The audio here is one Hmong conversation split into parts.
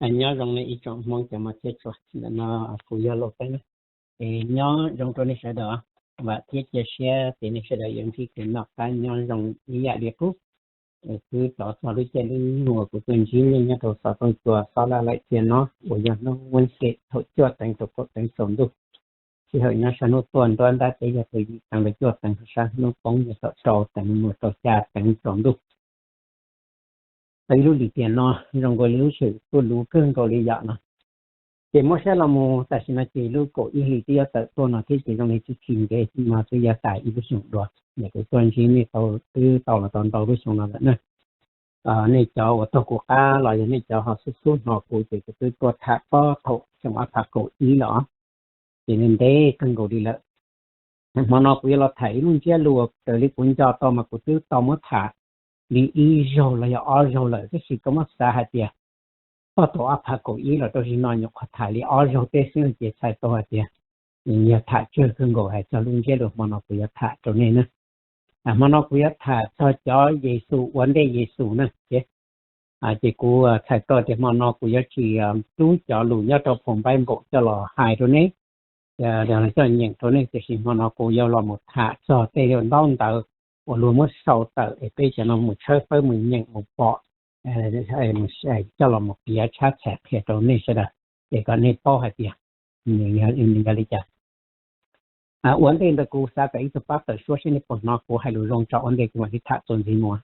Nyob zoo nej ib tsoom Hmoob cov mos thiab tshua, ntawm no kuv yog Lauj Teeb. Es nyob zoo rau nej sawv daws, vam thiab cia siab tias nej sawv daws yuav ntsib kev noj qab nyob zoo ib yam li qub. Es twb rov txog lub caij lub nyoog uas kuv tuaj ntsib nej nyob rau xov tooj cua xob laj laim txiaj no uas yog hnub Wednesday thaum cuaj teev rau kaum teev tsaus ntuj. Sij hawm nyob sab hnub tuaj nruab nrab teb yog thaum yim teev rau cuaj teev, sab hnub poob yog thaum rau teev mus rau xya teev tsaus ntuj. Tau ib lub lim tiam no zoo nkaus li lub sij hawm tuaj luv kawg nkaus li yom no. Ces muab saib los mus tam sim no ces lub kaum ib hlis twb yuav tawm tuaj no thiab ces zoo li tsis tsis ntev no twb yuav tas ib lub xyoos dua. Ces kuv tuaj ntsib nej tau, twb tau los tau ntau lub xyoo no lawm na. Nej cov uas taug kuv qab los yog nej cov ho xub xub hnov kuv ces kuv twb tuaj tham pob thaum xyoo ob phav kaum ib lawm os. Ces ntev ntev kawg nkaus li lawm. Hmo no kuv yuav los tham ib lub ntsiab lus raws li kuv nco tau mas kuv twb tau muab tham li ib zaug los yog ob zaug lawm, tab sis koj muab xav hais tias pob thaum ob phav kaum ib los rau zaum no nyuam qhuav tham li ob zaug tej xwb ces txhais tau hais tias yog tham tsawg kawg nkaus hais txog lub ntsiab lus hmo no kuv yuav tham rau nej na. Hmo no kuv yuav tham txog cov Yexus ua ntej Yexus na. Ces kuv txhais tau tias hmo no kuv yuav tsis rub cov lus nyob rau phau Npaiv Npaum coj los hais rau nej, coj nyeem rau nej, tiam sis hmo no kuv yuav los mus tham txog tej ntaub ntawv uas luag muab sau tawm es peb cov no mus tshawb fawb mus nyeem mus pom, coj los mus piav tshab txhais qhia rau nej sawv daws, es kom nej paub hais tias nws yog li cas. Ua ntej ntawd kuv xav kom ib tug pab tawm suab seb nej puas hnov kuv hais lus zoo tso, ua ntej kuv mam li tham txuas ntxiv mus.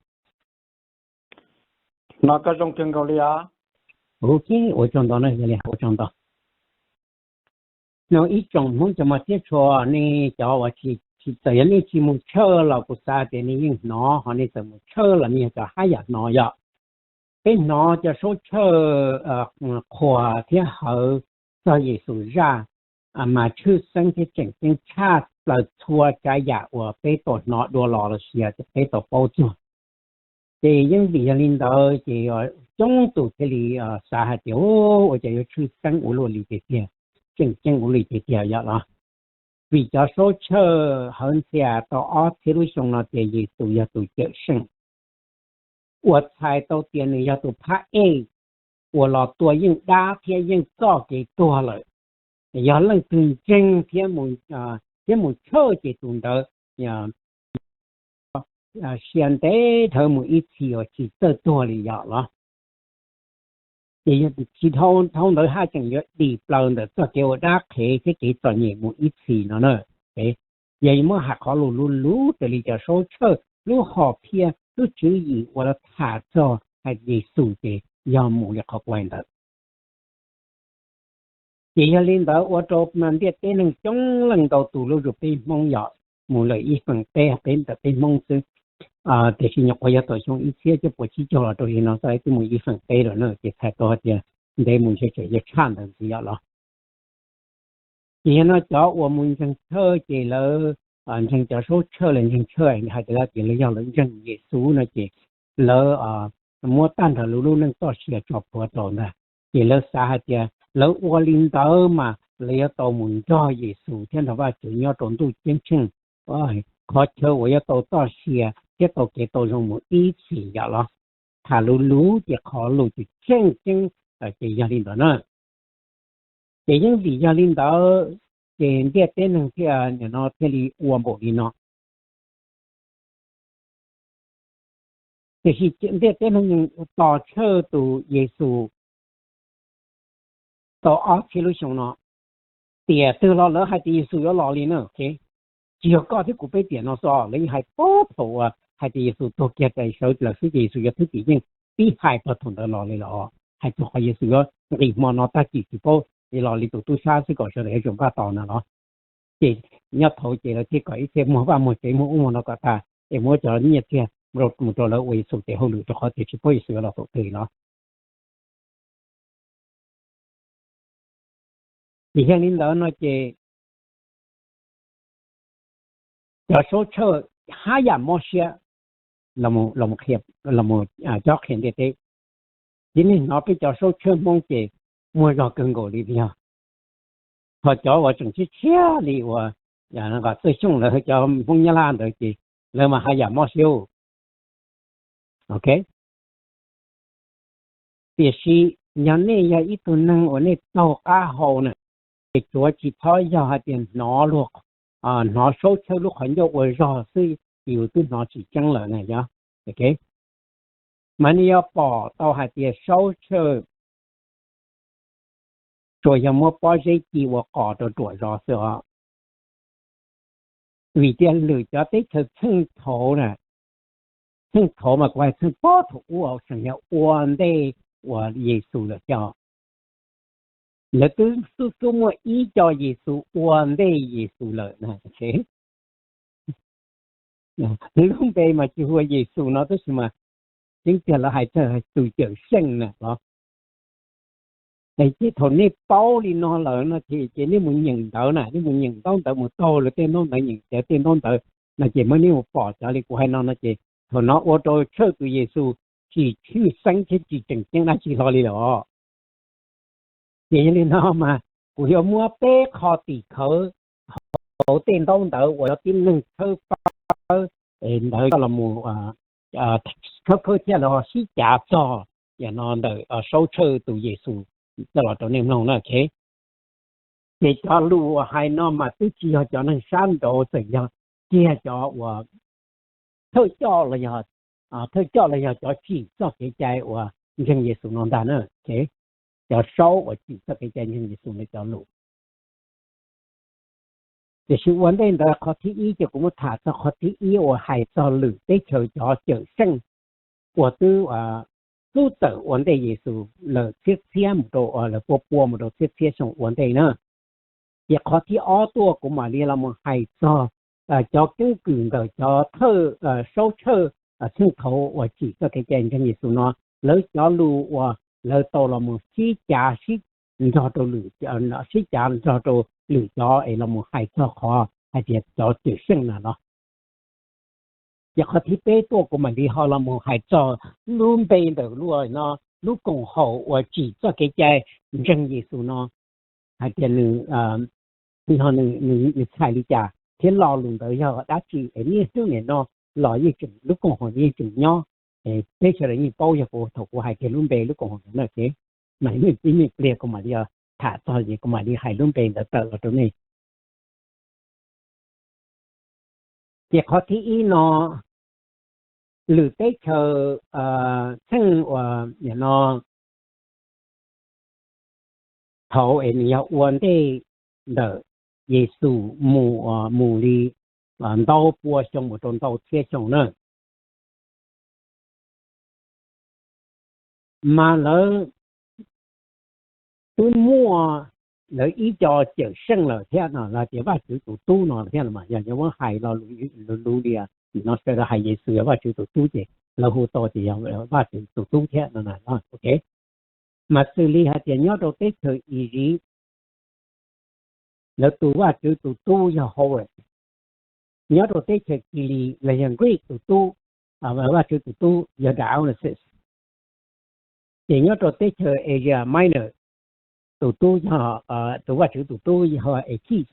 Hnov koj zoo kawg nkaus li os. Ua tsaug ntau na, yog li ua tsaug ntau. No ib tsoom Hmoob cov mos thiab tshua, nej cov uas tsis, txawm yog nej tsis mus tshawj los kuv xav tias nej yeej hnov, ho nej txawm mus tshawj los nej yog cov haj yam hnov yom. Peb hnov cov saub tshawj qhuas thiab hawv txog Yexus zaj mas tshwj xeeb thiab tseem ceeb tshaj plaws txhua tsav yam uas peb tau hnov dua los lossis peb tau paub txog. Ces yeej vim yog li ntawd ces coob tus thiaj li xav hais tias ua cas yuav tshwj xeeb ua luaj li tiag tiag, tseem ceeb ua luaj li tiag tiag yom los. Vim cov saub tshawj hawv ntxias tau ob txhiab lub xyoo no tias Yexus yog tus cawm seej, uas txhais tau tias nws yog tus phab ej uas los tua yeej dab thiab yeej txoj kev tuag lawm. Yog leej twg ntseeg thiab mus tshawj ces tus ntawd sia ntev dhawv mus ib txhis uas tsis txawj tuag li yom los. Ces yog tsis dhau ntawd haj tseem yuav dim plaws ntawm txoj kev ua dab qhev thiab kev txom nyem mus ib txhis no na. Yog muab hais qhov lus luv luv raws li cov saub tshawj lub hom phiaj lub tswv yim uas tham txog hais Yexus ces yog mus li qhov kuv hais ntawd. Ces yog li ntawd ua rau ntiaj teb neeg coob leej ntau tus lub zus peb Hmoob yom, mus lawm ib feem peb peb ntawm peb Hmoob xwb. Tiam sis nyuam qhuav yog thaum xyoo ib txhiab cuaj puas tsib caug los rau zaum no txoj twb mus ib feem peb lawm na, ces txhais tau hais tias ntev mus ntshe tseem yuav tshaj ntawd ntxiv yom los. Ces yog no cov uas mus ntseeg tshawj ces lawv ntseeg cov saub tshawj los ntseeg tshawj hais tias lawv tias lawv yog lawv ntseeg Yexus no ces lawv muab tag nrho lawv lub neej txoj sia tso plhuav rau ntag. Ces lawv xav hais tias lawv ua li ntawd mas lawv yuav tau mus nrog Yexus thiab nrog Vajtswv nyob rau ntuj ceeb tsheej, qhov chaw uas yuav tau txoj sia thiab tau kev tau zoo mus ib txhis yom los. Tham luv luv ces qhov lus tseem ceeb ces yog li ntawd na. Ces yeej vim yog li ntawd ces ntiaj teb neeg thiaj, nim no thiaj li ua npaum li no. Tiam sis ntiaj teb neeg tos tshawj tus Yexus tau ob txhiab lub xyoo no, tiam twg los lawv hais tias Yexus yuav los li na. Tsis yog koj thiab kuv peb tiam no xwb, lawv yeej hais puag thaum uas hais tias Yexus tuag kiag sawv lawm xwb ces Yexus yuav thwb tim yeej, pib hais puag thaum ntawd los li lawm. Hais txog qhov Yexus yuav nqis hmo no tag kis tsis paub los li tus tub sab xwb kom sawv daws yuav tsum npaj tos na los. Ces nyob thaum ces lawv thiaj kom ib txhia muag vaj muag tsev muag ub muag no kom tag es muab cov nyiaj txiag mus rau lawv ua Yexus tes hauj lwm rau qhov tias tsis paub Yexus yuav los thaum twg los. Ces yog li ntawd no ces cov saub tshawj haj yam mob siab los mus cob qhia ntiaj teb. Cia nej hnov peb cov saub tshawj Hmoob ces muaj zog kawg nkaus li yog. Ho cov uas tseem tshiab tshiab li uas Nqaj Txawj Xyooj lawv cov Hmoob Nyab Laj ntawd ces lawv mas haj yam mob siab. Ok, tiam sis yog nej yog ib tug neeg uas nej taug qab hau na, ces tsuav tsis txhob yog hais tias hnov luag, hnov saub tshawj lub qhov ncauj ua zog xwb, yus twb hnov tsis tseeb lawm na yog. Mas nej yuav pom tau hais tias saub tshawj tsuas yog muab pob zeb ci ua qos rau ruam zos xwb os. Vim tias lwm cov teb chaws txheej thaud na, txheej thaud mas kuv hais txheej pob thaum ub seem yog ua ntej uas Yexus lawm thiab. Lawv twb xub xub muaj ib co Yexus ua ntej Yexus lawm na. Lub npe mas tsis hu ua Yexus no tab sis mas tseeb tiag lawv hais tias tus Cawm Seej na los. Ces thaum nej paub li no lawm no ces nej mus nyeem ntawv na, nej mus nyeem ntaub ntawv mus taug lawv tej ntaub ntawv, nyeem cov tej ntaub ntawv no ces muab nej mus pom cov li kuv hais no no ces thaum no ua rau tshawj tus Yexus tsis tshwj xeeb thiab tsis tseem ceeb dab tsi hlo li lawm os. Ces yog li no mas kuv yuav muab peb qho tim khawv hauv tej ntaub ntawv uas cov tib neeg tshawb fawb ntawd coj los mus khawb khawb thiab los sib cav txog no ntawm saub tshawj tus Yexus coj los rau nej mloog na. Ces cov lus uas hais no mas twb tsis yog cov neeg sab nraud, txawm yog kiag cov uas thawj coj los yog, thawj coj los yog cov tsim txoj kev cai uas ntseeg Yexus no ntag na. Cov saub uas tsim txoj kev cai ntseeg Yexus ntawd cov lus. Tiam sis ua ntej ntawd qhov thib ib ces kuv muab tham txog qhov thib ib uas hais txog lwm teb chaws cov Cawm Seej uas twb xub txawm ua ntej Yexus lawm txhiab txhiab mus rau, lawm pua pua mus rau txhiab txhiab xyoo ua ntej na. Ces qhov thib ob tuaj kuv mam li los mus hais txog cov keeb kwm ntawm cov thawj, saub tshawj txheej thaud uas tsim txoj kev cai ntseeg Yexus no, lawv cov lus uas lawv tau los mus sib cav sib nrog rau lwm, sib cav nrog rau lwm cov es los mus hais txog qhov hais tias cov Cawm Seej na los. Ces qhov thib peb tuaj kuv mam li ho los mus hais txog lub npe ntawm lub, lub koom haum uas tsim txoj kev cai ntseeg Yexus no, hais tias nws, nws txhais li cas thiab lo lus ntawd yog dab tsi es niaj hnub nim no los yeej tseem lub koom haum yeej tseem nyob. Peb sawv daws yeej paub yog kuv thaum kuv hais kiag lub npe lub koom haum ntawd na, mas ib me pliag kuv mam li tham txog ces kuv mam li hais lub npe ntawd tawm los rau nej. Ces qhov thib ib no, lwm teb chaws txheej uas nim no thaud es nws yog ua ntej ntawm Yexus mus, mus li ntau pua xyoo mus rau ntau txhiab xyoo na. Mas lawv twb muaj lawv ib co Cawm Seej lawm thiab no, los tias Vajtswv tus tub no thiab mas yog nyob muab hais lo lus li no sawv daws hais Yexus yog Vajtswv tus tub ces lawv hu tau tias yog Vajtswv tus tub thiab no. Mas xws li hais tias nyob rau teb chaws Iziv, lawv tus Vajtswv tus tub yog Horus. Nyob rau teb chaws Kilis los yog Greek tus tub, Vajtswv tus tub yog Dionysus. Ces nyob rau teb chaws Asia Minor, tus tub yog, tus Vajtswv tus tub yog Athis.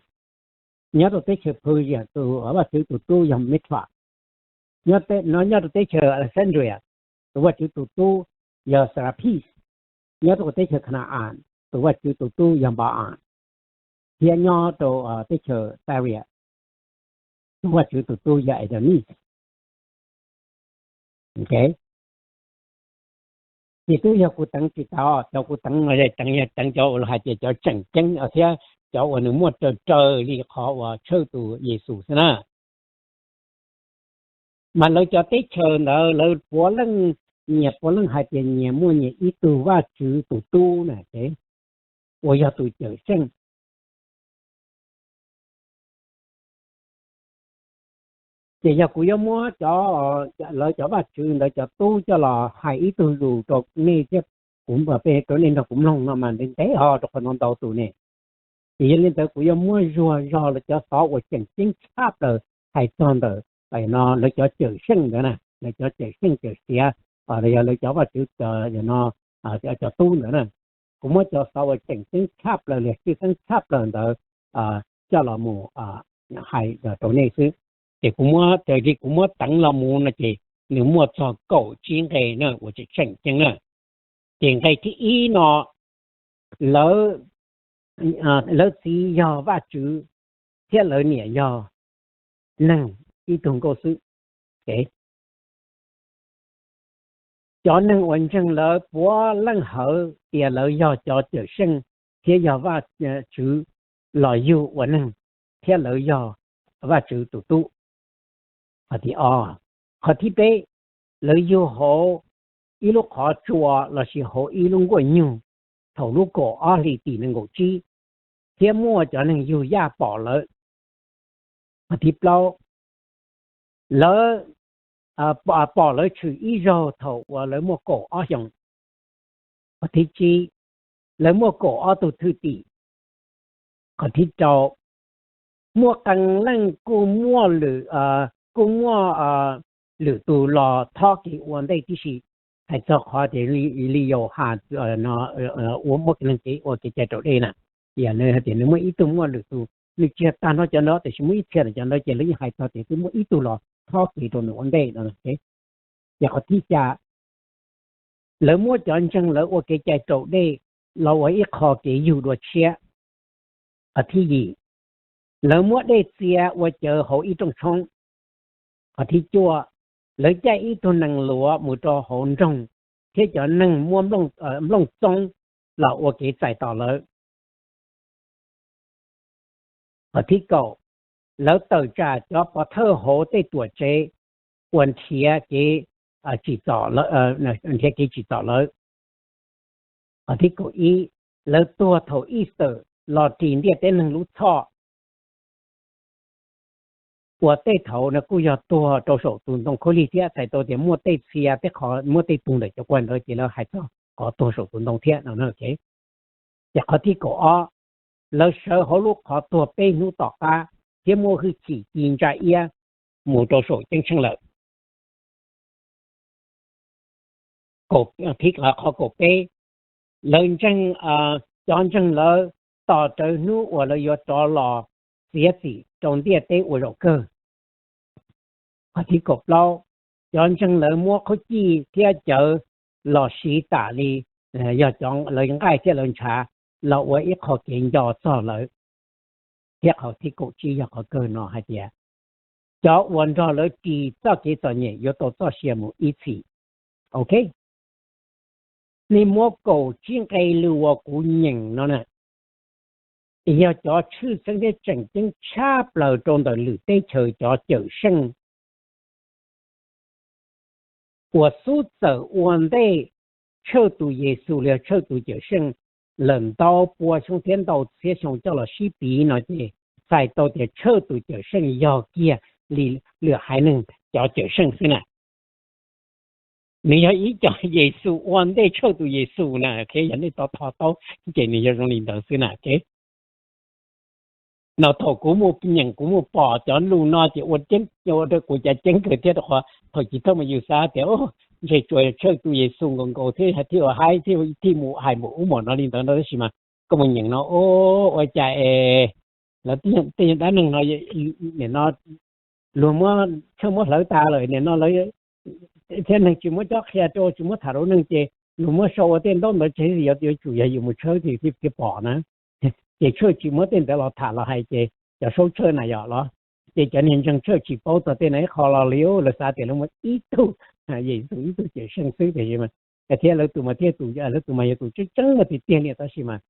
Nyob rau teb chaws Persia tus Vajtswv tus tub yog Mithra. Nyob rau teb chaws Alexandria, tus Vajtswv tus tub yog Serapis. Nyob rau teb chaws Canaan, tus Vajtswv tus tub yog Npa-as. Thiab nyob rau teb chaws Syria, tus Vajtswv tus tub yog Adonis. Ces twb yog kuv teev tsis tau, cov kuv teev no teev yog teev cov uas hais tias cov tseem ceeb thiab cov uas nws muaj raws raws li qhov uas tshawj tus Yexus xwb na. Mas lawv cov teb chaws ntawd lawv puav leej, nyias puav leej hais tias nyias muaj nyias ib tug Vajtswv tus tub na, uas yog tus Cawm Seej. Ces yog kuv yuav muab cov, lawv cov vaj tswv ntawd cov tub coj los hais ib tug lus rau nej thiab, kuv peb rau nej nrog kuv mloog no mas ntev ntev ho rau qhov no ntau tus ne. Ces yog li ntawd kuv yuav muab zuag zog lawv cov xov uas tseem ceeb tshaj plaws hais txog ntawm no lawv cov Cawm Seej ntawd na, lawv cov Cawm Seej Cawm Siav, los yog lawv cov vaj tswv no cov tub ntawd na. Kuv muab cov xov uas tseem ceeb tshaj plaws los tshwj xeeb tshaj plaws ntawd coj los mus hais rau nej xwb. Ces kuv muab, raws li kuv muab teev los mus no ces nws muaj txog kaum tsib nqe na uas tseem ceeb na. Ces nqe thib ib no, lawv, lawv txiv yog Vajtswv thiab lawv niam yog neeg ib tug nkauj xwb. Cov neeg uas ntseeg lawv puav leej hawv tias lawv yog cov cawm seej thiab yog Vajtswv los yug ua neeg, thiab lawv yog Vajtswv tus tub. Qhov thib ob, qhov thib peb, lawv yug hauv ib lub qhov tsua lossis hauv ib lub nkuaj nyug thaum lub kaum ob hlis tim nees nkaum tsib, thiab muaj cov neeg yug yaj pom lawv. Qhov thib plaub, lawv pom lawv tshwm ib zaug thaum uas lawv muaj kaum ob xyoos. Qhov thib tsib, lawv muaj kaum ob tug thwj tim. Qhov thib rau, muaj qee leej kuj muaj lwm, kuj muaj lwm tus los thob kev ua ntej tib si. Hais txog qhov tias li Yauhas no, ua muaj neeg kev ua kev cai raus dej na, yog nws hais tias nws muaj ib tug muaj lwm tus, nws tsis yog tag nrho cov ntawd tiam sis muaj ib txhia cov ntawd ces lawv yeej hais txog tias twb muaj ib tug los thob kev rau nws ua ntej no. Ces qhov thib xya, lawv muab cov ntseeg lawv ua kev cai raus dej los ua ib qho kev yug dua tshiab. Qhov thib yim, lawv muab dej txia ua cawv hauv ib rooj tshoob. Qhov thib cuaj, lawv caij ib tug nees luav mus rau hauv nroog, thiab cov neeg muab nplooj txoob los ua kev txais tos lawv. Qhov thib kaum, lawv tawm tsam cov pov thawj hauv tej tuam tsev uas nrhiav kev tsim txom lawv. Qhov thib kaum ib, lawv tuag thaum Easter los ris ntiaj teb neeg lub txhoj, uas tej thaum no kuj yog tuag rau saum tus ntoo khaub lig thiab. Txhais tau tias muaj tej txhia tej qho, muaj tej tug ntawm cov kuag ntawd ces lawv hais txog qhov tuag saum tus ntoo thiab no. Ces qhov thib kaum ob, lawv sawv hauv lub qhov tuag peb hnub tom qab thiab muaj hwj chim ci ntsa iab mus rau saum ceeb tsheej lawm. Qhov kaum peb, lawv ntseeg, cov ntseeg lawv tos rawv hnub uas lawv yuav rov los txiav txim rau ntiaj teb ua zaum kawg. Qhov thib kaum plaub, cov ntseeg lawv muab qhub cij thiab cawv los siv tas li, yog cov lawv nqaij thiab lawv ntshav los ua ib qho kev nco txog lawv. Thiab qhov thib kaum tsib yog qhov kawg no hais tias, cov uas nrog lawv ris txoj kev txom nyem yuav tau txoj sia mus ib txhis. Ok, nej muab kaum tsib nqe lus uas kuv nyeem no na, yog cov tshwj xeeb thiab tseem ceeb tshaj plaws rau ntawm lwm teb chaws cov cawm seej uas xub txawm ua ntej tshawj tus Yexus los yog tshawj tus cawm seej lawm ntau pua xyoo thiab ntau txhiab xyoo coj los sib piv no ces txhais tau tias tshawj tus cawm seej yog kiag li lwm haiv neeg cov cawm seej xwb na. Nws yog ib co Yexus ua ntej tshawj tus Yexus na, ok, yog nej tau tho taub ces nws yog zoo li ntawd xwb na, ok. No thaum kuv mus nyeem kuv mus pom cov lus no ces ua rau kuv cav ceeb kawg thiab rau qhov thaum chiv thawj mus yus xav tias ntshe tsuas tshawj tus Yexus nkaus nkaus thiab thiaj ua haib thiaj mus hais npaum ub npaum no li ntawd no tab sis mas koj mus nyeem no ua cas es lawv tej dab neeg no nim no luag muab tshawj muab hlawv tas lawm nim no lawv thiab neeg tsis muab cob qhia rau tsis muab tham rau neeg ces luag muab sau ua tej ntaub ntawv tseg yuav yuav tsum yog yus mus tshawb thiaj pom na. Ces tshawj tsis muab tej ntawd los tham los hais ces cov saub tshawj na yom los ces cov niag ntseeg tshawj tsis paub txog tej no ib qho los li lawv xav tias lawv muaj ib tug Yexus ib tug cawm seej xwb tiam sis thiab lawv tus mas thiab tus lawv tus mas yog tus tseeb tseeb mas tiag tiag li tab sis mas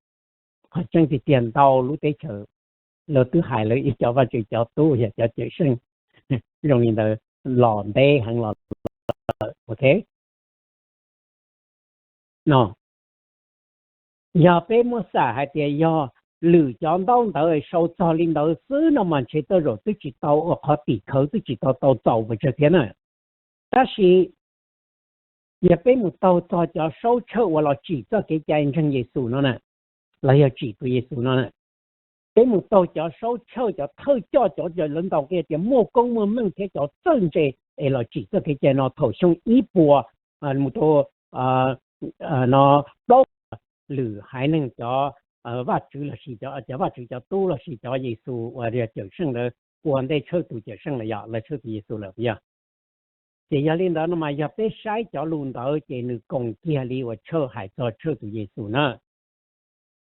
qhov tseeb tiag tiag ntau lub teb chaws lawv twb hais lawv ib cov Vajtswv cov tub yog cov cawm seej zoo li ntawd los ntev heev los lawm, ok. No yog peb muab xam hais tias yog lwm cov ntaub ntawv sau txog li ntawd xwb no mas ntshe tej zaum twb tsis tau ua qhov tim khawv twb tsis tau tau txaus pes tsawg thiab na. Tab sis yog peb mus taug txog cov saub tshawj uas los tsim txoj kev cai ntseeg Yexus no na, los yog tsim tus Yexus no na, peb mus taug cov saub tshawj cov thawj coj cov lawv ntaus qhia tias muaj koob muaj meej thiab cov txawj ntse es los tsim txoj kev cai no thaum xyoo ib puas mus rau no plaub lwm haiv neeg cov vaj tswv lossis cov vaj tswv cov tub lossis cov Yexus uas yog cawm seej lawv ua ntej tshawj tus cawm seej lawm yog lawv tshawj tus Yexus lawm yog Ces yog li ntawd no mas yog peb saib cov lus ntawd ces nws koom kiag li uas Tshawj hais txog Tshawj tus Yexus na.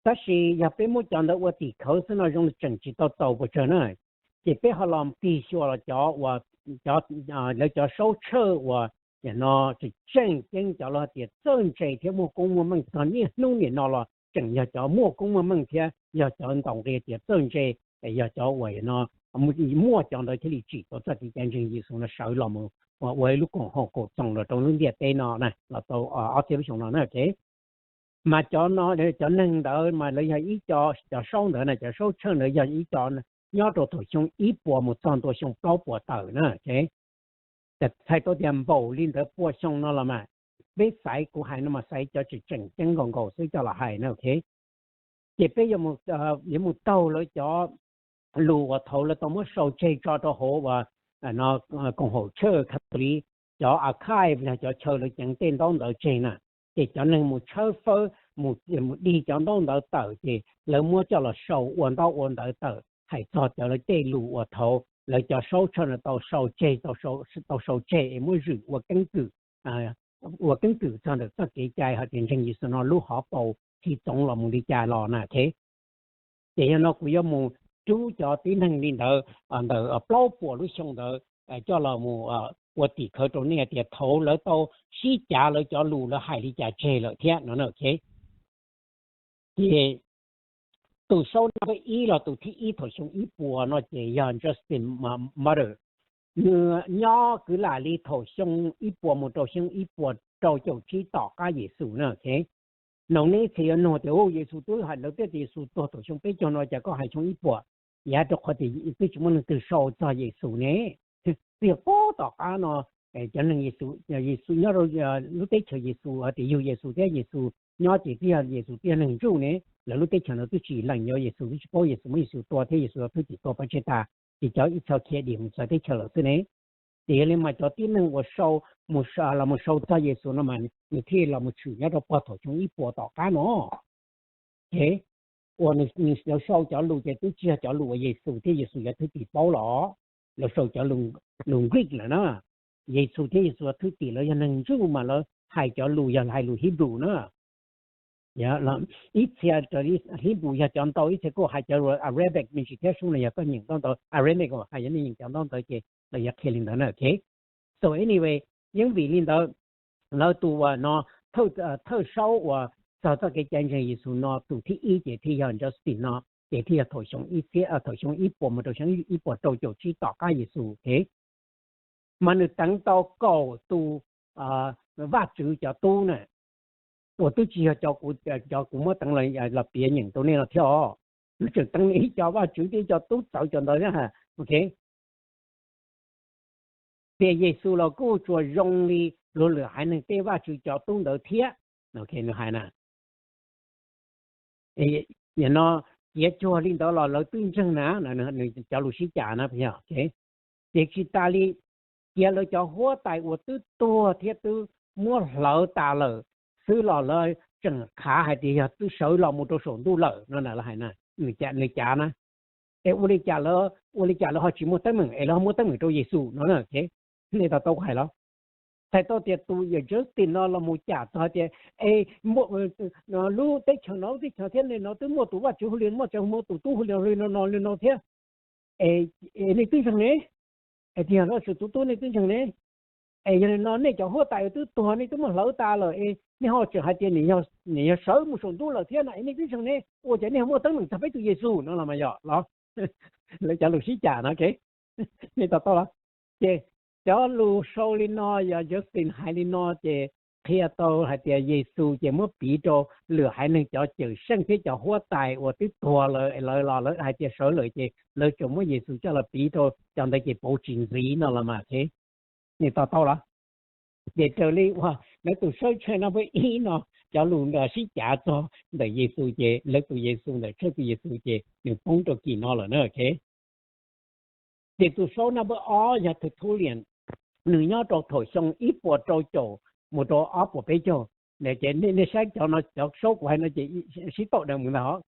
Tab sis yog peb muab cov ntawd ua tim khawv xwb no zoo li tseem tsis tau txaus puas tsawg na. Ces peb ho los tig xyuas los cov uas, cov, lawv cov saub Tshawj uas no tseem tseem ceeb cov lawv hais tias txawj ntse thiab muaj koob muaj meej txog niaj hnub nim no los tseem yog cov muaj koob muaj meej thiab yog cov ntaus nqi tias txawj ntse, yog cov uas no muaj cov ntawd thiaj li tsim tau txoj kev cai ntseeg Yexus no sawv los mus ua ib lub koom haum koom txoos los rau lub ntiaj teb no na los tau ob txhiab lub xyoo no na. Mas cov no, cov neeg ntawd mas lawv yog ib co, cov saub ntawd na, cov saub Tshawj ntawd yog ib co nyob rau thaum xyoo ib puas mus txog ntua xyoo plaub puas tawm na. Txhais tau tias npaum li ntawd pua xyoo no los mas peb xaiv, kuv hais no mas xaiv cov tseem tseem ceeb nkaus nkaus xwb coj los hais na. Ces peb yuav mus taug lawv cov lus uas thaud lawv tau muab sau tseg tso rau hauv uas koom haum Tshawj Catholic cov archive los cov chaw lawv ceev tej ntaub ntawv tseg na. Ces cov neeg mus tshawb fawb, mus dig cov ntaub ntawv tawm ces lawv muab coj los sau ua ntaub ua ntawv tawm hais txog cov lawv tej lus uas thaud lawv cov saub Tshawj no tau sau tseg, tau sau tseg es muab zwm ua keeb kwm, ua keeb kwm txog ntawm txoj kev cai hais tias ntseeg Yexus no lub hauv paus txhij txoov los mus li cas los na. Ces yog no kuv yuav mus rub cov tib neeg li ntawd ntawm plaub puas lub xyoo ntawd coj los mus ua tim khawv rau nej tias thaud lawv tau sib cav lawv cov lus lawv hais li cas tseg lawm thiab no. Ces tus saub nab ib los tus thib ib thaum xyoo ib puas no ces yog Justin Martyr. Nws nyob kwv lam li thaum xyoo ib puas mus rau xyoo ib puas rau caum tsib tom qab Yexus na. No nej txhia yuav nug tias, Yexus twb hais lawv tias Yexus tuag thaum xyoo peb caug no cas koj hais xyoo ib puas? Yav rau qhov tias twb tsis muaj leej twg sau txog Yexus ne. Twb yog puag tom qab no cov neeg Yexus, Yexus nyob rau lub teb chaws Yexus hais tias yug Yexus thiab Yexus nyob ces twb yog Yexus twb yog neeg ntsuj ne. Lawv lub teb chaws no twb tsis lees yuav Yexus, twb tsis paub Yexus, muab Yexus tua thiab Yexus thwj tim tua pov tseg tas, ces cov ib txhia khiav dim mus txawv teb chaws lawm xwb ne. Ces yog li mas cov tib neeg uas sau, los mus sau txog Yexus no mas nws thiaj los mus tshwm nyob rau puag thaum xyoo ib puas tom qab no. Ces uas lawv sau cov lus ces twb tsis yog cov lus uas Yexus thiab Yexus yuav thwj tim paub los, lawv sau cov lus Greek lawm na. Yexus thiab Yexus yuav thwj tim lawv yog neeg ntsuj mas lawv hais cov lus yog hais lus Hebrew na. Ib txhia Hebrew yog cov ntau, ib txhia kuj hais cov Arabic me ntsis thiab, sub no yog koj nyeem ntaub ntawv Arabic uas hais yog nej nyeem cov ntaub ntawv ces lawv yuav qhia li ntawd na. So anyway, yeej vim li ntawd lawv tus uas no thawj saub uas txog txoj kev cai ntseeg Yexus no tus thib ib ces thiaj yog Justin no, ces thiaj yog thaum xyoo ib txhiab, thaum xyoo ib puas mus rau xyoo ib puas rau caum tsib tom qab Yexus. Mas nws teev tau kaum tus Vajtswv cov tub na, uas twb tsis yog cov kuv muab teev los piav nyeem rau nej no thiab os. Nws tseem teev ib co Vajtswv thiab ib co tub txawv cov ntawd thiab. Tias Yexus los kuj tsuas zoo li luag lwm haiv neeg tej Vajtswv cov tub ntawd thiab. Nws hais na, no, cia cuag li ntawd los lawv twb ntseeg na, nws cov lus sib cav na. Ces tsis tas li, cia lawv cov huab tais uas twb tuag thiab twb muab hlawv tas lawm xwb los lawv tseem qhav hais tias yog twb sawv los mus rau saum ntuj lawm no na, lawv hais na. Nws cav na, es ua li cas lawv, ua li cas lawv ho tsis muaj teeb meem es lawv ho muaj teeb meem rau Yexus no na? Nej to taub hais los? Txhais tau tias tus yawg Justin no los mus cam txog tias, es lub teb chaws no lub teb chaws thiab nej no twb muaj tus Vajtswv hauj lwm, muaj tus tub hauj lwm li no no li no thiab, es nej twb ntseeg ne? Es tiag, Vajtswv tus tub nej twb ntseeg ne? Es yog li no nej cov huab tais twb tuag, nej twb muab hlawv tas lawm es nej ho tseem hais tias nws yog sawv mus saum ntuj lawm thiab no es nej twb ntseeg ne? Ua cas nej ho muaj teeb meem txog peb tus Yexus no los mas yog los? Lawv cov lus sib cam no, nej to taub los? Ces cov lus sau li no, yog Justin hais li no ces qhia tau hais tias Yexus ces muab piv rau lwm haiv neeg cov cawm seej thiab cov huab tais uas twb tuag lawm, lawv los lawv hais tias sawv lawm ces lawv tsuas muab Yexus coj los piv rau cov ntawd ces pauv tsis ntxiv no los mas. Nej to taub los? Ces raws li uas lawv tus sawb tsheej no peb ib no cov lus sib cav txog ntawm Yexus ces lawv tus Yexus ntawm Tshawj tus Yexus ces nws poob rau kis no lawm na. Ces tus saub no peb ob yog Tertullian, nws nyob rau thaum xyoo ib puas rau caum mus rau ob puas peb caug. Ces nej saib cov no, cov saub kuv hais no ces sib tau dheev mus ntag os.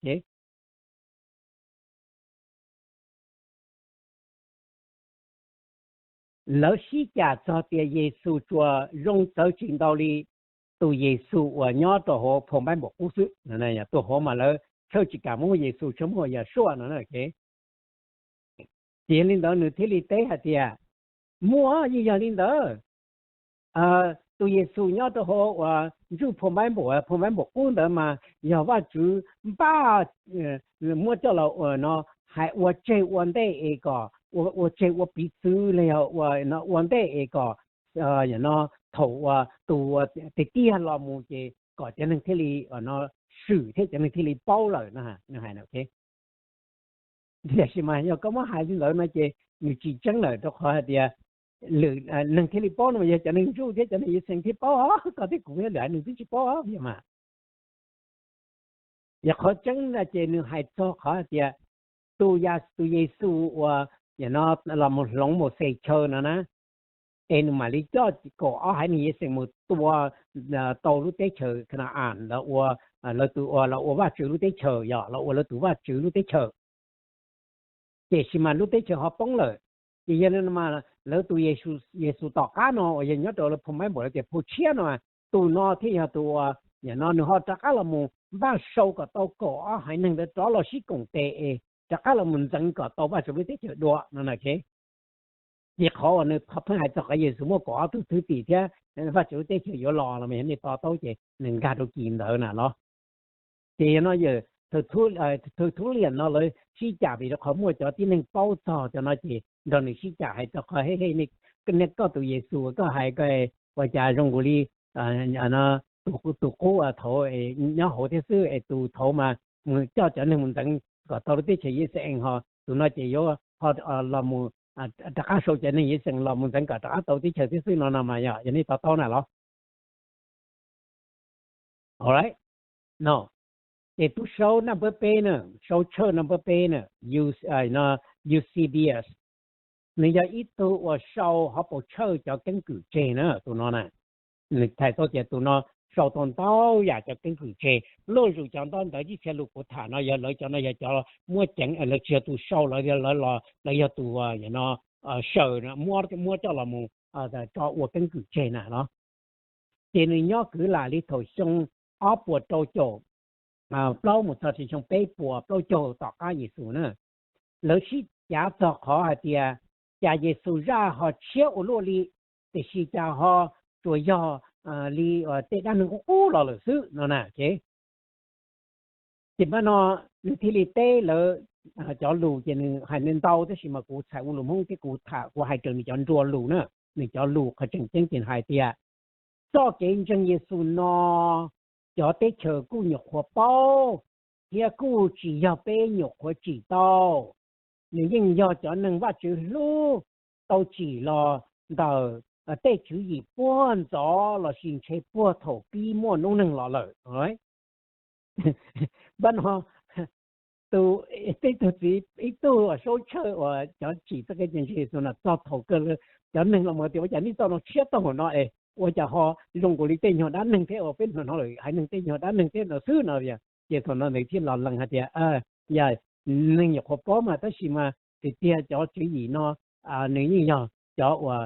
Lawv sib cam txog tias Yexus tsuas zoo txawv tsis ntau li tus Yexus uas nyob rau hauv phau Npaib Npaum Qub xwb. Tus hauv mas lawv tshawj tsis kam muab Yexus, tshawj muab Yasuaj no. Ces yog li ntawd nws thiaj li teb hais tias, muaj, yeej yog li ntawd. Tus Yexus nyob rau hauv uas ntsuj phau Npaib Npaum, phau Npaib Npaum Qub ntawd mas yog Vajtswv npaj muab coj los ua no, hais ua tseg ua ntej es kom, ua tseg ua piv txwv los yog ua ntej es kom, no, thaum uas tus tiag tiag los mus ces kom cov neeg thiaj li, no, swm thiab cov neeg thiaj li paub lawm no, nws hais no. Tiam sis mas yog koj muab hais li ntawd no ces nws tsis tseeb lawm, rau qhov hais tias lwm neeg thiaj li paub no mas yog cov neeg ntsuj thiab cov neeg Yixees thiaj paub os, koj thiab kuv thiab lwm haiv neeg twb tsis paub os, yog mas. Yog qhov tseeb na ces nws hais txog qhov hais tias tus, tus Yexus uas, no, los mus hloov Mauxes chaw no na, es nws mam li coj kaum ob haiv neeg Yixees mus tua tau lub teb chaws Kana-as, lawv ua, lawv tus ua, los ua Vajtswv lub teb chaws, yog los ua lawv tus vaj tswv lub teb chaws. Tiam sis mas lub teb chaws ho poob lawm. Ces yog li no mas lawv tus Yexus tom qab no uas yog nyob rau lawv phau Npaib Npaum, lawv tias phau tshiab no, tus no thiaj yog tus uas, no, nws ho rov qab los mus npaj sau kom tau kaum ob haiv neeg ntawd rov los sib koom tes es rov qab los mus ntxeev kom tau Vajtswv lub teb chaws dua no na. Ces qhov uas nws pheej hais txog qhov Yexus muaj kaum ob tug thwj tim thiab Vajtswv lub teb chaws yuav los los mas yog nej to taub ces nws nkag rau kis ntawd na los. Ces yog no yawm Tertullian no lawv sib cam vim rau qhov muaj cov tib neeg paub txog cov no ces nrog nws sib cam hais txog qhov, he he, nej, koj tus Yexus koj hais ko ua cas zoo nkaus li tus qub thaud nyob hauv thiab xwb es tus thaud mas mus coj cov neeg mus ntxeev kom tau lub teb chaws Yixayees, ho tus no ces yuav ho los mus rov qab sau cov neeg Yixayees los mus ntxeev kom rov qab tau teb chaws thiab xwb no no mas yog, yog nej to taub na los. Ces tus sau number peb na, sau tshawj number peb na, Eusebius, nws yog ib tug uas sau hauv paus tshawj cov keeb kwm tseg na tus no na. Nws txhais tau tias tus no sau tau ntau yam cov keeb kwm tseg, luj zus cov ntaub ntawv ib txhia lus kuv tham no yog lawv cov no yog cov muab ceev, lawv tsis yog tus sau, lawv, lawv yog tus, no, saws, muab coj los mus tso ua keeb kwm tseg na no. Ces nws nyob kwv lam li thaum xyoo ob puas rau caum plaub mus txog rau xyoo peb puas plaub caug tom qab Yexus na. Lawv sib cav txog qhov hais tias cas Yexus zaj ho tshiab ua luaj li, tiam sis cas ho tsuas yog li tej dab neeg qub qub los lawm xwb no na. Ces pab no nws thiaj li teb lawv cov lus ces nws hais ntau tab sis mas kuv txhais ua lus Hmoob thiab kuv tham, kuv hais raws nws cov nrua lus na. Nws cov lus qhov tseem ceeb ces hais tias txoj kev ntseeg Yexus no cov teb chaws kuj nyuam qhuav paub thiab kuj tsis yog peb nyuam qhuav tsim tau. Nws yeej yog cov neeg Vajtswv hlub tau tsim los ntawm tej tswv yim puag ntxov lossis ntshe puag thaum pib muaj noob neeg los lawm. Pab no tus, tib tug txiv ib tug uas saub tshawj uas cov tsim txoj kev ntseeg Yexus no txog thaum kawg cov neeg los mus tias ua cas nej txoj no tshiab tag npaum no es ua cas ho zoo nkaus li tej nyuag dab neeg thiab uas peb hnov hnov lawm haiv neeg tej nyuag dab neeg thiab no xwb no. Ces thaum no nws thiaj los lees hais tias yog neeg nyuam qhuav paub mas tab sis mas tiag tiag cov tswv yim no nws yeej yog cov uas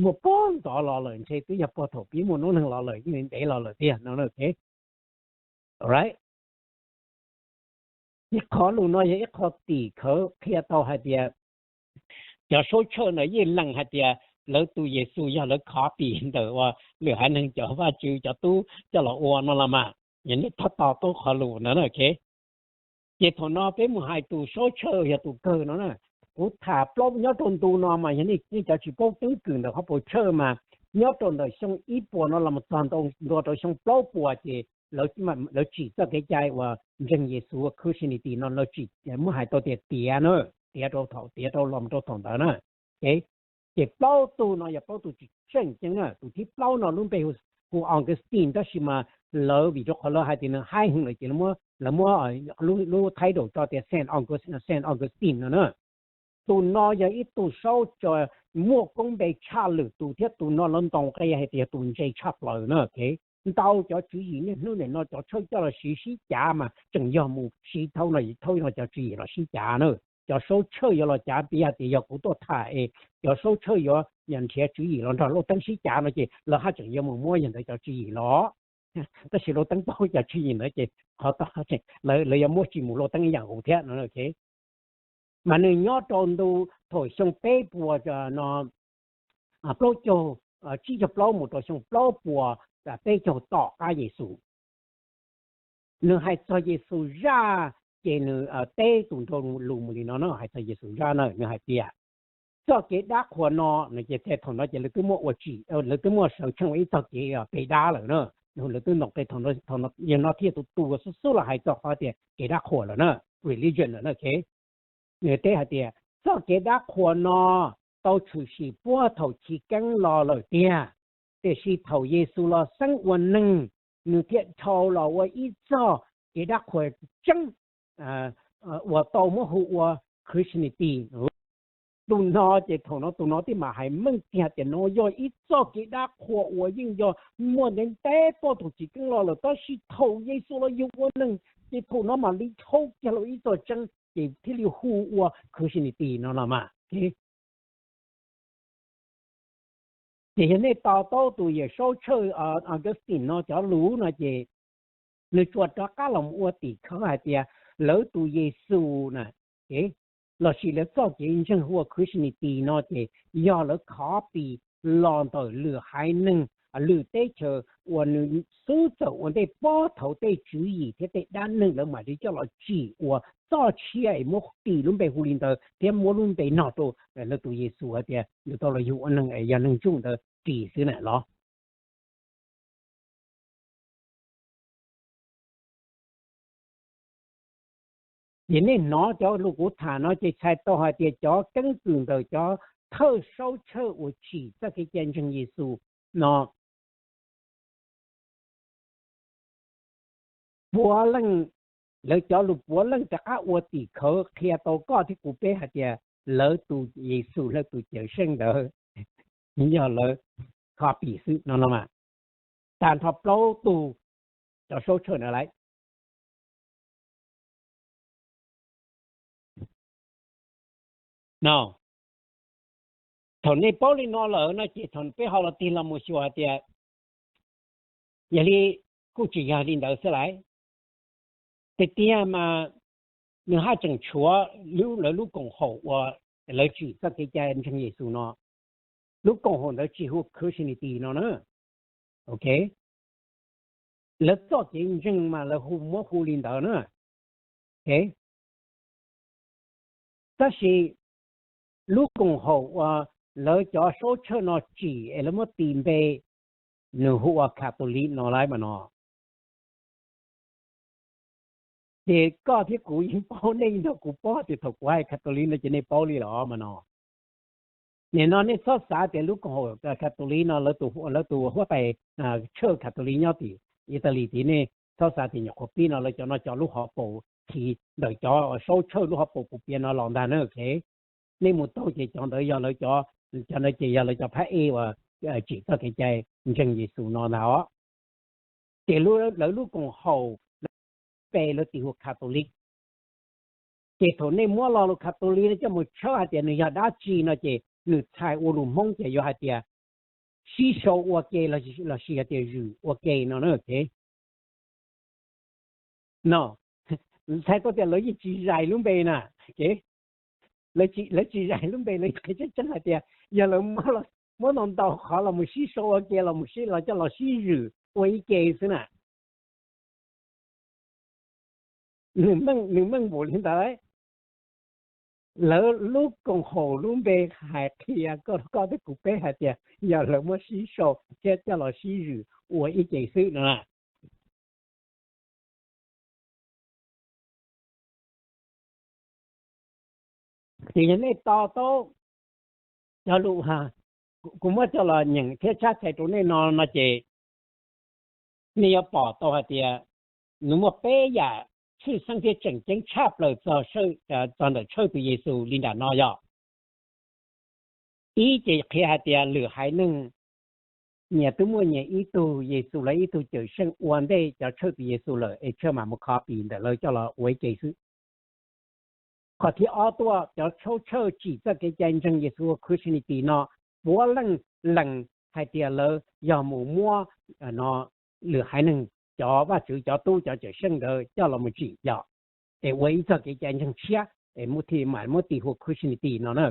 muaj puag ntxov los lawm, ntshe twb yog puag thaum pib muaj noob neeg los lawm, yeej ntev los lawm tiag no. Ib qho lus no yog ib qho tim khawv qhia tau hais tias cov saub tshawj ntawd yeej lees hais tias lawv tus Yexus yog lawv copy ntawm uas lwm haiv neeg cov vaj tswv cov tub coj los ua no los mas. Yog nej txhob to taub qhov lus ntawd na. Ces thaum no peb mus hais tus saub tshawj yog tus kawg no na. Kuv tham plaub nyob rau ntu no mas yog nej cov tsis paub keeb kwm ntawm qhov paus tshawj mas nyob rau ntawm xyoo ib puas no los mus txog ntua rau xyoo plaub puas ces lawv tsim txoj kev cai uas ntseeg Yexus Christianity no lawv tsim, muab hais tau tias tiav na, tiav rau thaum, tiav rau los rau thaum ntawd na. Ces plaub tug no yog plaub tug tsis tseem ceeb na. Tus thib plaub no lub npe hu Augustine tab sis mas lawv vim rau qhov lawv hais tias nws haib heev lawm ces lawv muab, lawv muab lub title tso tias Saint August, Saint Augustine no na. Tus no yog ib tug saub muaj koob npe tshaj lwm tus thiab tus no lawv ntaus nqi hais tias yog tus ntse tshaj plaws na. Ntau cov tswv yim niaj hnub nim no cov tshawj coj los siv sib cav mas tseem yog mus siv thaub no, thaub no cov tswv yim los sib cav na. cov saub tshawj yuav los cav piv hais tias yog kuv tuaj tham es cov saub tshawj yuav nrhiav tswv yim los nrog Lauj Teeb sib cav no ces lawv haj tseem yuav mus muab yog ntawd cov tswv yim los. Tab sis Lauj Teeb paub cov tswv yim ntawd ces qhov tod lawv yuav muab tsis mus Lauj Teeb ib yam nkaus thiab no. Mas nws nyob rau ntu thaum xyoo peb puas no plaub caug, tsib caug plaub mus rau xyoo plaub puas peb caug tom qab Yexus. Nws hais txog Yexus zaj ces nws teb tus nrau lus mus li no na, hais txog Yexus zaj na nws hais tias txoj kev dab qhuas no no ces thaum no ces lawv twb muaj ua tsim, lawv twb muaj sawv tsheej ua ib txoj kev pem dab lawm na. Lawv twb ntaus qe thaum no, yog no thiaj tus tus xub xub los hais txog qhov tias kev dab qhuas lawm na, religion lawm na. Nws teb hais tias txoj kev dab qhuas no tau tshwm sim puag thaum chiv keeb los lawm tiag, tiam sis thaum Yexus los xeeb ua neeg, nws thiaj dhau los ua ib txoj kev dab qhuas tseeb uas tau muab hu ua Christianity. Tus no ces thaum no tus no thiaj mam hais meej tiag tias no yog ib txoj kev dab qhuas uas yeej yog muaj ntev ntev puag thaum chiv keeb los lawm, tab sis thaum Yexus los yug ua neeg ces thaum no mam li dhau kiag los ib txoj tseeb ces thiaj li hu ua Christianity no los mas. Ces yog nej to taub tus yawm saub tshawj Augustine no cov lus no ces nws tsuas rov qab los ua tim khawv hais tias lawv tus Yexus na, lossis lawv txoj kev ntseeg hu ua Christianity no ces yog lawv copy los ntawm lwm haiv neeg, lwm teb chaws uas nws xub txawm ua ntej puag thaum tej tswv yim thiab tej dab neeg lawv mam li coj los tsim ua txoj tshiab es muab tis lub npe hu li ntawd thiab muab lub npe nog rau lawv tus Yexus hais tias nws tau los yug ua neeg es yog neeg ntsuj ntawd ris xwb na los. Ces nej hnov cov lus kuv tham no ces txhais tau hais tias cov keeb kwm ntawm cov thawj saub tshawj uas tsim txoj kev cai ntseeg Yexus no puav leej, lawv cov lus puav leej rov qab ua tim khawv qhia tau koj thiab kuv peb hais tias lawv tus Yexus lawv tus Cawmseej ntawd yog lawv copy xwb no no mas. Tag nrho plaub tug cov saub tshawj na lawm. No, thaum nej paub li no lawm no ces thaum peb ho los tig los mus xyuas hais tias yog li kuj tsis yog li ntawd xwb lauj. Tiag tiag mas nws haj tseem tshuav lawv lub koom haum uas lawv tsim txoj kev cai ntseeg Yexus no, lub koom haum ntawd tsis hu Christianity no na. Ok, lawv txoj kev ntseeg mas lawv hu muab hu li ntawd na. Tab sis lub koom haum uas lawv cov saub tshawj no tsim es lawv muab tis npe nws hu ua Catholic no lawm mas no. Ces koj thiab kuv yeej paub, nej yeej nrog kuv paub tias thaum kuv hais Catholic no ces nej paub li los mas no. Nim no nej txhob xav tias lub koom haum Catholic no lawv tus huab tais tshawj Catholic nyob tim Italy tid, nej txhob xav tias nyuam qhuav pib no lawv cov no cov lub hauv paus khi ntawm cov saub tshawj lub hauv paus kuv piav no los ntag na. Nej mus taug ces cov ntawd yog lawv cov, cov ntawd ces yog lawv cov phab ej uas tsim txoj kev cai ntseeg Yexus no ntag os. Ces lawv lub koom haum pe lawv tis hu Catholic. Ces thaum nej muab lo lus Catholic no coj mus tshawb hais tias nws yog dab tsi no ces nws txhais ua lus Hmoob ces yuav hais tias sib sau ua ke lossis hais tias zwm ua ke no na. No txhais tau tias lawv yeej tsis zais lub npe na. Lawv tsis zais lub npe, lawv qhia tseeb tseeb hais tias yog lawv muab ntau ntau qhov los mus sib sau ua ke los mus sib los coj los sib zwm ua ib ke xwb na. Nws meej npaum li ntawd. Lawv lub koom haum lub npe hais qhia koj thiab kuv peb hais tias yog lawv muab sib sau thiab coj los sib zwm ua ib ce xwb no. Ces yog nej to taub cov lus kuv muab coj los nyeem thiab tshab txhais rau nej no no ces nej yuav pom tau hais tias nws muaj peb yam tshwj xeeb thiab tseem ceeb tshaj plaws txog ntawm tshawj tus Yexus li nram no yog: ib ces qhia hais tias lwm haiv neeg nyias twb muaj nyias ib tug Yexus los ib tug Cawmseej ua ntej cov tshawj tus Yexus lawm es tshawj mam mus copy ntawm lawv coj los ua ib ce xwb. Qhov thib ob tuaj, cov saub tshawj tsim txoj kev cai ntseeg Yexus ua Christianity no, puav leej lees hais tias lawv yog mus muab no lwm haiv neeg cov vaj tswv, cov tub, cov cawm seej ntawd coj los mus tsim yom, es ua ib txoj kev cai ntseeg tshiab es muab thiaj mam muab tis hu ua Christianity no na.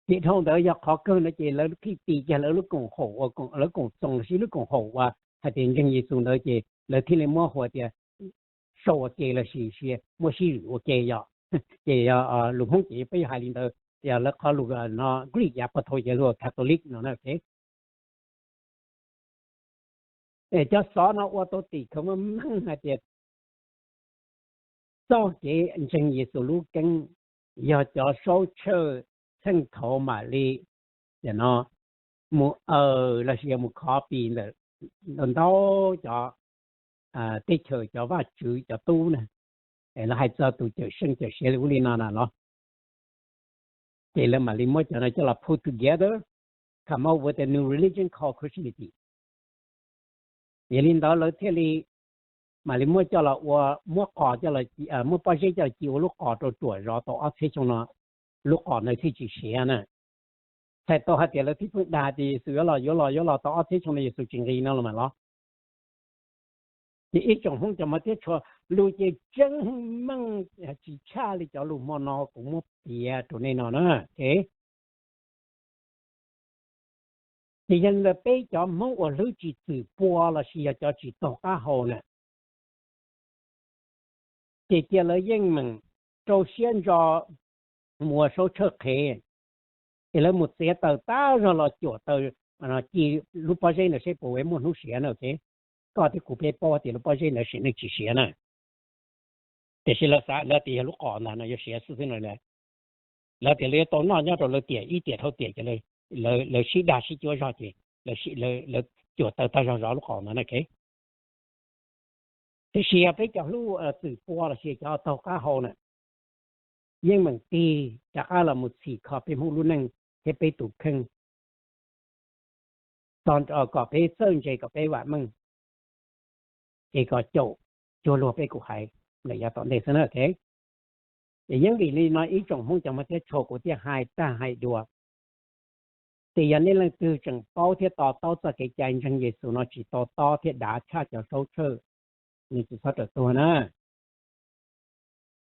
Ces dhau ntawd yog qhov kawg no ces lawv thiaj tis kiag lawv lub koom haum, lawv koom txoos los sis lub koom haum uas hais tias ntseeg Yexus ntawd ces lawv thiaj li muab hu tias sau ua ke los sis muab sib zwm ua ke yom. Ces lus Hmoob ces peb yuav hais li ntawd, yog lawv qhov lus no Greek yav puag thaum ces lus Catholic no na. Es cov xov no ua tau tim khawv meej meej hais tias txoj kev ntseeg Yexus lub keeb yog cov saub tshawj txheej thaud mam li, no, mus aws los sis yog mus copy ntawm ntau cov teb chaws cov vaj tswv cov tub na, es lawv hais txog tus cawm seej cawm sev li ub li no na los, ces lawv mam li muab cov no coj los put together, come up with a new religion called Christianity. Yog li ntawd lawv thiaj li mam li muab coj los ua, muab qos coj, muab pob zeb coj los ci ua lub qos rau ruam zov tau ob txhiab xyoo no, lub qos ntawd thiaj tsis siav na. Txhais tau hais tias lawv thiaj pheej dag tias Yexus yuav los yuav los yuav los tau ob txhiab xyoo no Yexus tsis nqis no los mas los. Ces ib tsoom Hmoob cov mog thiab tshua, lus ces tseeb meej tsis tshaj li cov lus hmo no kuv muab piav rau nej no na. Ces yog li ntawd peb cov Hmoob uas hlwb tsis txwm pua los sis yog cov tsis taug qab hau na, ces cia lawv yeej meem rau siab ntso mus ua saub tshawj qhev, es lawv mus txiav taws tab zog los cuam taws ci lub pob zeb ntawd seb puas muaj hnub siav na. Koj thiab kuv peb paub tias lub pob zeb ntawd sim neej tsis siav na, tiam sis lawv xav lawv tias yog lub qos ntag no yuav siav xwb xwb no. Lawv tias lawv yuav tau noj nyob rau lawv tiam ib tiam dhau tiam ces lawv sib dag sib cuab zog ces lawv cuam taws tag zog zov lub qos ntawd na. Tiam sis yog peb cov hlub txwm pua los sis cov taug qab hau na, yeej meem tig rov qab los mus txhim kho peb Hmoob lub neej thiab peb tus kheej, kom peb txawj ntse kom peb vam meej, es kom caum cuag luag peb kuv hais lawm yav tom ntej xwb na. Es yeej vim li no ib tsoom Hmoob cov mog thiab tshua kuv thiaj hais tag hais dua, ces yog nej leej twg tseem paub thiab to taub txoj kev cai ntseeg Yexus no tsis to tob thiab dav tshaj cov saub tshawj, nej tsis txhob rawm tuag na.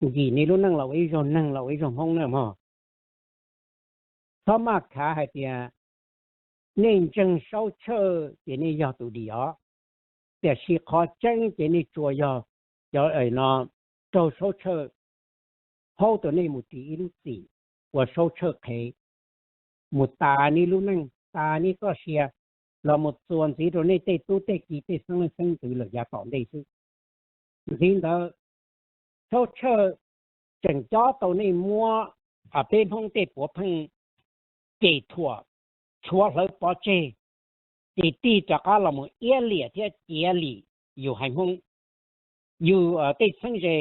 Nkim nej lub neej los ua ib zaug neeg los ua ib zaug Hmoob na mog. Txhob maj khav hais tias nej ntseeg saub tshawj ces nej yog tus dim os, tiam sis qhov tseeb ces nej tsuas yog cov no raug saub tshawj haub rau nej mus ris ib lub txim ua saub tshawj qhev, mus tas nej lub neej tas nej txoj sia, los mus txuas ntxiv rau nej tej tub tej ki tej xeeb leej xeeb ntxwv lawm yav tom ntej xwb. Ntxiv ntawd, saub tshawj tseem cob tau nej muab peb Hmoob tej puav pheej cem thuam, tshuav hlawv pov tseg, ces tig rov qab los mus iab liam thiab ciav lim yus haiv Hmoob, yus tej txheeb ze,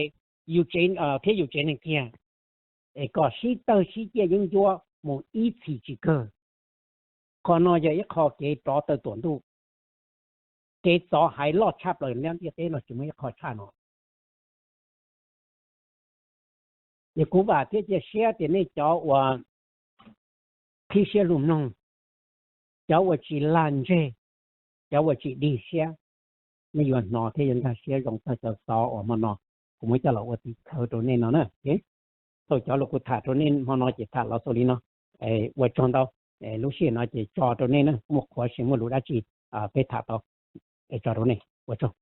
yus tsev thiab yus tsev neeg kiag, es kom sib tawg sib ciaj yeeb ncuab mus ib txhis tsis kawg. Qhov no yog ib qho kev rov taw tuam ntuj, kev txov haiv loj tshaj plaws nyob ntiaj teb no tsis muaj ib qho tshaj no. Ces kuv vam thiab cia siab tias nej cov uas qhib siab lug mloog, cov uas tsis lag ntseg, cov uas tsis dig siab, nej yuav hnov thiab yuav nkag siab zoo txog cov xov uas hmo no kuv muab coj los ua tim khawv rau nej no na. Thaum cov lus kuv tham rau nej hmo no ces tham los xaus li no. Ua tsaug ntau, lub sij hawm no ces tso rau nej na, muaj qhuav sis muaj lus dab tsi peb tham tau, tso rau nej, ua tsaug.